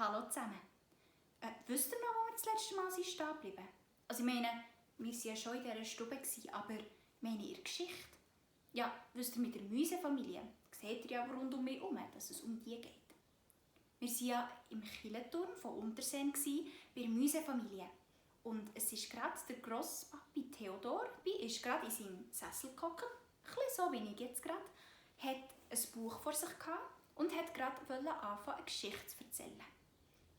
Hallo zusammen. Wisst ihr noch, wo wir das letzte Mal stehen geblieben? Also ich meine, wir waren ja schon in dieser Stube, aber meine in der Geschichte. Ja, wisst ihr, mit der Mäusefamilie, seht ihr ja rund um mich herum, dass es um die geht. Wir waren ja im Kirchenturm von Unterseen bei der Mäusefamilie. Und es ist gerade der Grosspapi Theodor, ist gerade in seinem Sessel gehockt, ein bisschen so wie ich jetzt gerade, hat ein Buch vor sich gehabt und wollte gerade anfangen, eine Geschichte zu erzählen.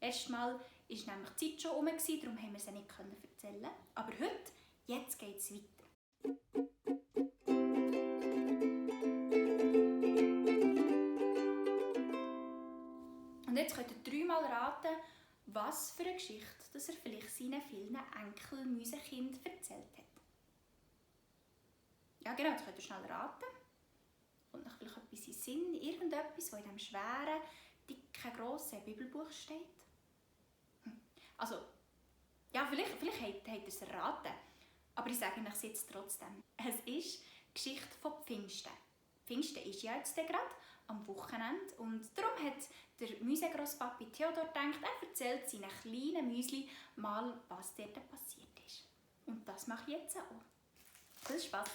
Erstmal war nämlich die Zeit schon herum, darum haben wir sie nicht erzählen. Aber heute, jetzt geht es weiter. Und jetzt könnt ihr dreimal raten, was für eine Geschichte dass er vielleicht seinen vielen Enkel-Mäusekindern erzählt hat. Ja genau, jetzt könnt ihr schnell raten. Und noch vielleicht etwas in Sinn, irgendetwas, das in diesem schweren, dicken, grossen Bibelbuch steht. Also, ja, vielleicht habt ihr es erraten, aber ich sage euch jetzt trotzdem. Es ist die Geschichte von Pfingsten. Pfingsten ist ja jetzt gerade am Wochenende und darum hat der Mäusegrosspapi Theodor gedacht, er erzählt seinen kleinen Mäusli mal, was dort passiert ist. Und das mache ich jetzt auch. Viel Spaß!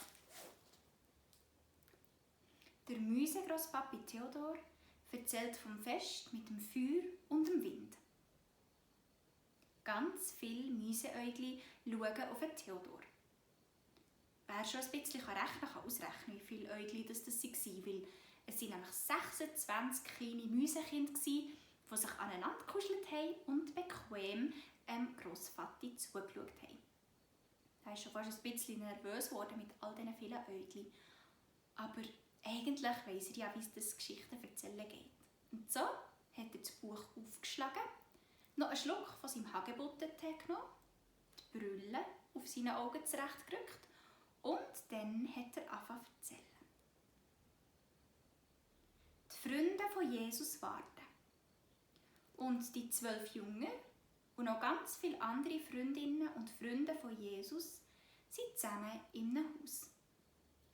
Der Mäusegrosspapi Theodor erzählt vom Fest mit dem Feuer und dem Wind. Ganz viele Mäuseäugli schauen auf den Theodor. Wer schon ein bisschen rechnen kann ausrechnen, wie viele Äugli das waren, weil es waren nämlich 26 kleine Mäusekinder, die sich aneinander gekuschelt haben und bequem Grossvati zugeschaut haben. Er ist schon fast ein bisschen nervös geworden mit all diesen vielen Äugli. Aber eigentlich weiss er ja, wie es das Geschichten erzählen geht. Und so hat er das Buch aufgeschlagen, noch einen Schluck von seinem Hagebuttentee genommen, die Brille auf seine Augen zurechtgerückt und dann hat er angefangen zu erzählen. Die Freunde von Jesus warten. Und die 12 Jünger und noch ganz viele andere Freundinnen und Freunde von Jesus sind zusammen in einem Haus.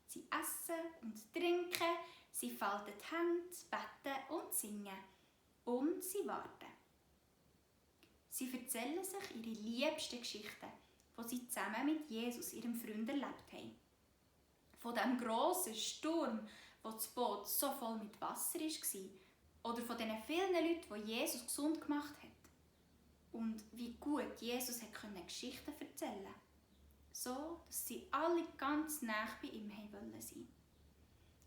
Sie essen und trinken, sie falten die Hände, beten und singen. Und sie warten. Sie erzählen sich ihre liebsten Geschichten, die sie zusammen mit Jesus, ihrem Freund, erlebt haben. Von dem grossen Sturm, wo das Boot so voll mit Wasser war. Oder von den vielen Leuten, die Jesus gesund gemacht hat. Und wie gut Jesus Geschichten erzählen konnte. So, dass sie alle ganz nah bei ihm sein wollten.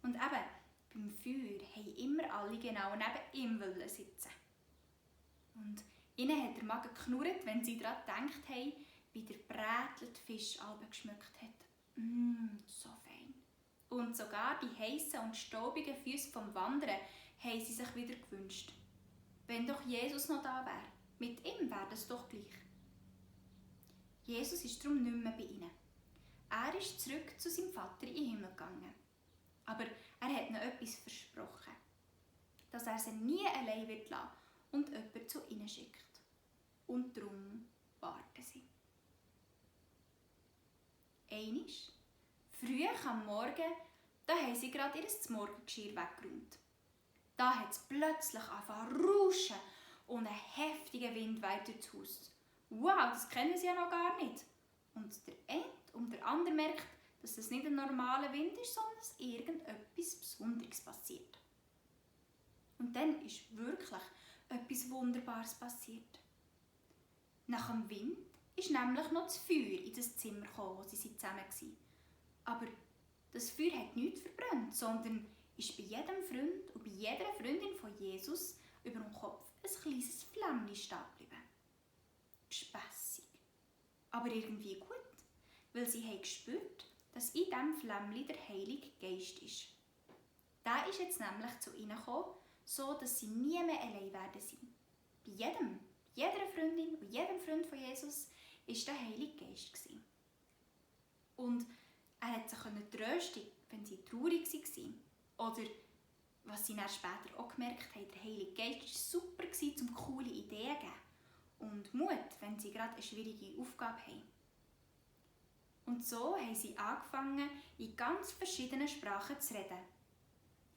Und eben, beim Feuer wollten immer alle genau neben ihm sitzen. Und ihnen hat der Magen geknurrt, wenn sie daran gedacht haben, wie der brätelte Fisch geschmeckt hat. So fein. Und sogar die heissen und staubigen Füße vom Wandern haben sie sich wieder gewünscht. Wenn doch Jesus noch da wäre, mit ihm wäre das doch gleich. Jesus ist darum nicht mehr bei ihnen. Er ist zurück zu seinem Vater in den Himmel gegangen. Aber er hat noch etwas versprochen, dass er sie nie allein wird lassen und jemanden zu ihnen schickt. Und darum warten sie. Einmal, früh am Morgen, da haben sie gerade ihr Morgengeschirr weggeräumt. Da hat es plötzlich angefangen zu rauschen und ein heftiger Wind weht durchs Haus. Wow, das kennen sie ja noch gar nicht. Und der eine und der andere merkt, dass es nicht ein normaler Wind ist, sondern dass irgendetwas Besonderes passiert. Und dann ist wirklich etwas Wunderbares passiert. Nach dem Wind ist nämlich noch das Feuer in das Zimmer gekommen, wo sie zusammen waren. Aber das Feuer hat nichts verbrannt, sondern ist bei jedem Freund und bei jeder Freundin von Jesus über dem Kopf ein kleines Flämmchen stehen geblieben. Gespässig. Aber irgendwie gut, weil sie haben gespürt, dass in diesem Flämmchen der Heilige Geist ist. Der ist jetzt nämlich zu ihnen gekommen, so dass sie nie mehr allein werden sein. Bei jeder Freundin und jedem Freund von Jesus war der Heilige Geist. Und er konnte sich trösten, wenn sie traurig waren. Oder, was sie dann später auch gemerkt haben, der Heilige Geist war super, um coole Ideen zu geben. Und Mut, wenn sie gerade eine schwierige Aufgabe haben. Und so haben sie angefangen, in ganz verschiedenen Sprachen zu reden.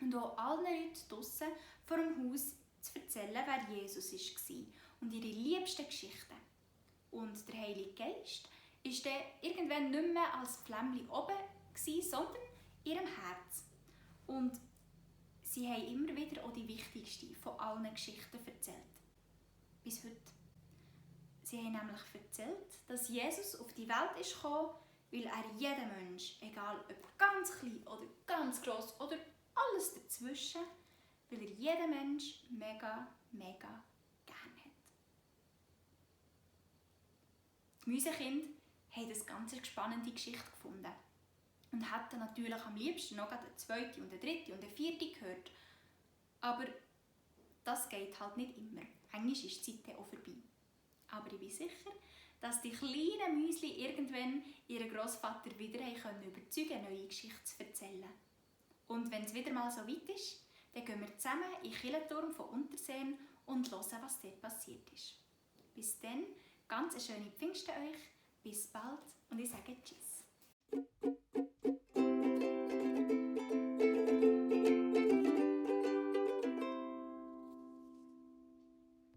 Und auch allen Leuten draussen vor dem Haus zu erzählen, wer Jesus war und ihre liebsten Geschichten. Und der Heilige Geist war dann irgendwann nicht mehr als Flämmchen oben, sondern in ihrem Herz. Und sie haben immer wieder auch die wichtigste von allen Geschichten erzählt. Bis heute. Sie haben nämlich erzählt, dass Jesus auf die Welt ist gekommen, weil er jeden Mensch, egal ob ganz klein oder ganz gross oder alles dazwischen, weil er jeden Mensch mega, mega gerne hat. Die Mäusekinder haben eine ganz spannende Geschichte gefunden und hätten natürlich am liebsten noch eine zweite und eine dritte und eine vierte gehört. Aber das geht halt nicht immer. Manchmal ist die Zeit auch vorbei. Aber ich bin sicher, dass die kleinen Mäuschen irgendwann ihren Grossvater wieder überzeugen können, eine neue Geschichte zu erzählen. Und wenn es wieder mal so weit ist, dann gehen wir zusammen in den Kirchenturm von Unterseen und hören, was dort passiert ist. Bis dann, ganz eine schöne Pfingsten euch, bis bald und ich sage Tschüss.